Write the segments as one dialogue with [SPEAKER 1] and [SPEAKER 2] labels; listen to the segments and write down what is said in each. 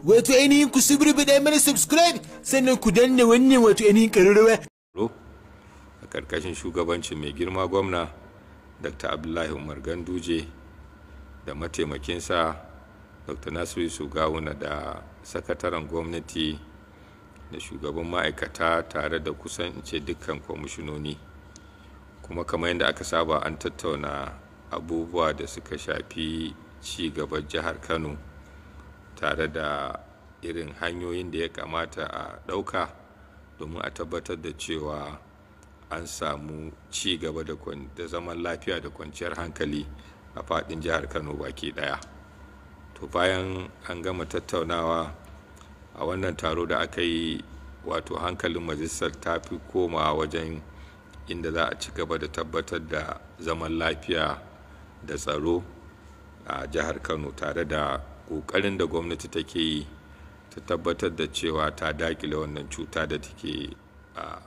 [SPEAKER 1] Wato ainihin ku suburbuɗe mana subscribe, sannan ku danna wannan wato ainihin ƙararrawa.
[SPEAKER 2] A ƙarƙashin shugabancin mai girma gwamna Dr. Abdullahi Umar Ganduje da mataimakinsa Dr. Nasiru Sugawuna da sakataren gwamnati da shugaban ma'aikata, tare da kusan in ce dukkan kwamishinoni. Kuma kamar yadda aka saba, an tattauna abubuwa da suka shafi ci gaban jihar Kano, tare da irin hanyoyin da ya kamata a ɗauka domin a tabbatar da cewa an samu ci gaba da zaman lafiya da kwanciyar hankali a faɗin jihar Kano baki ɗaya. To, bayan an gama tattaunawa a wannan taro da aka yi, wato hankalin majalisar ta fi komawa wajen inda za a ci gaba da tabbatar da zaman lafiya da tsaro a jihar Kano, tare da ƙoƙarin da gwamnati take yi ta tabbatar da cewa ta dakile wannan cuta da take a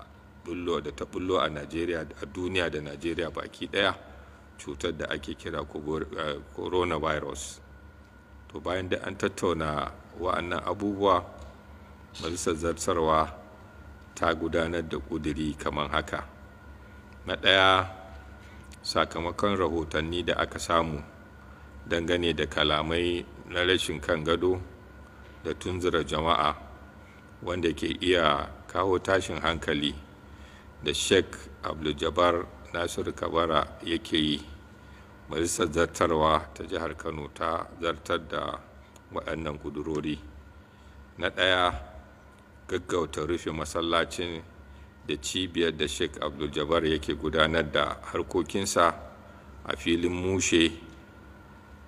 [SPEAKER 2] bullo da ta bullo a Najeriya, a duniya da Najeriya baki daya, cutar da ake kira coronavirus. To, bayan da an tattauna wa'annan abubuwa, majalisar zartarwa ta gudanar da ƙuduri kamar haka: na ɗaya, sakamakon rahotanni da aka samu dangane da kalamai na rashin kan gado da tunzura jama'a wanda ke iya kawo tashin hankali da Sheikh Abdul Nasiru Kabara yake yi, majalisar zartarwa ta jihar Kano ta zartar da waɗannan ƙudurori. Na ɗaya, gaggauta rufe masallacin da cibiyar da Sheikh Abdul yake gudanar da harkokinsa a filin mushe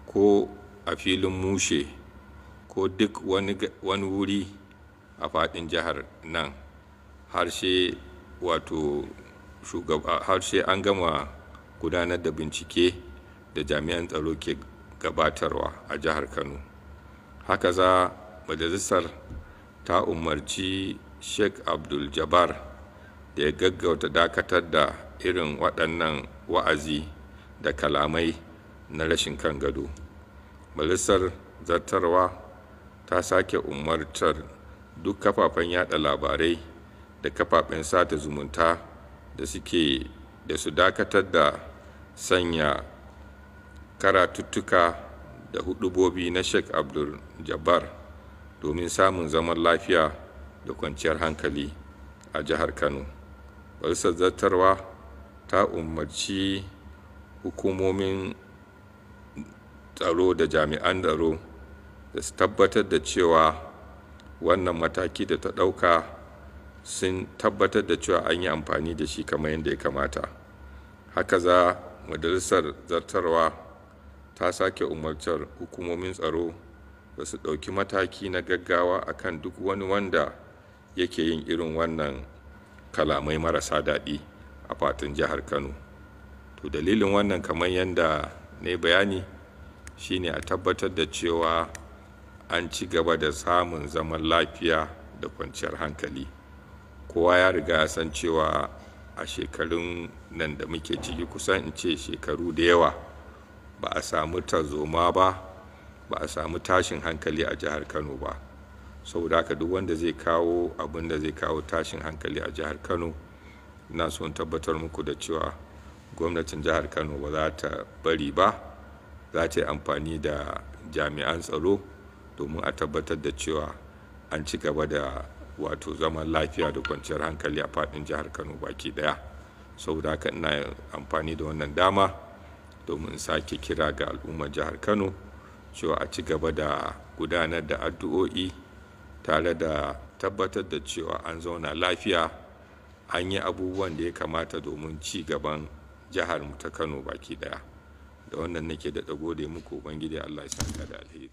[SPEAKER 2] ko a filin mushe ko duk wani wuri a faɗin jihar nan, har sai wato shugaba har sai an gama gudanar da bincike da jami'an tsaro ke gabatarwa a jihar Kano. Haka za majalisar ta umarci Sheikh Abdul Jabbar da ya gaggauta dakatar da irin waɗannan wa'azi da kalamai na rashin kan gado. Majalisar zartarwa ta sake umartar duk kafafen yada labarai da kafafen sada zumunta da suke da su dakatar da sanya karatuttuka da hudubobi na Sheikh Abdul Jabbar domin samun zaman lafiya da kwanciyar hankali a jihar Kano. Majalisar zartarwa ta umarci hukumomin tsaro da jami'an tsaro da su tabbatar da cewa wannan mataki da ta ɗauka, sun tabbatar da cewa an yi amfani da shi kamar yadda ya kamata. Haka za majalisar zartarwa ta sake umartar hukumomin tsaro da su ɗauki mataki na gaggawa akan duk wani wanda yake yin irin wannan kalamai marasa daɗi a faɗin jihar Kano. To, dalilin wannan, kamar yadda na bayani, shine a tabbatar da cewa an ci gaba da samun zaman lafiya da kwanciyar hankali. Kowa ya riga ya san cewa a shekarun nan da muke ciki, kusan in ce shekaru da yawa, ba a samu tarzoma ba, ba a samu tashin hankali a jihar Kano ba. Saboda haka, duk wanda zai kawo abin da zai kawo tashin hankali a jihar Kano, ina son tabbatar muku da cewa gwamnatin jihar Kano ba za ta bari ba. Za ta yi amfani da jami'an tsaro domin a tabbatar da cewa an ci gaba da wato zaman lafiya da kwanciyar hankali a faɗin jihar Kano baki ɗaya. Saboda haka, ina amfani da wannan dama domin sake kira ga al'ummar jihar Kano cewa a ci gaba da gudanar da addu'o'i tare da tabbatar da cewa an zauna lafiya, an yi abubuwan da ya kamata domin ci gaban jihar mu ta Kano baki ɗaya. Da wannan nake da gode muku. Ubangiji Allah ya saka da alheri.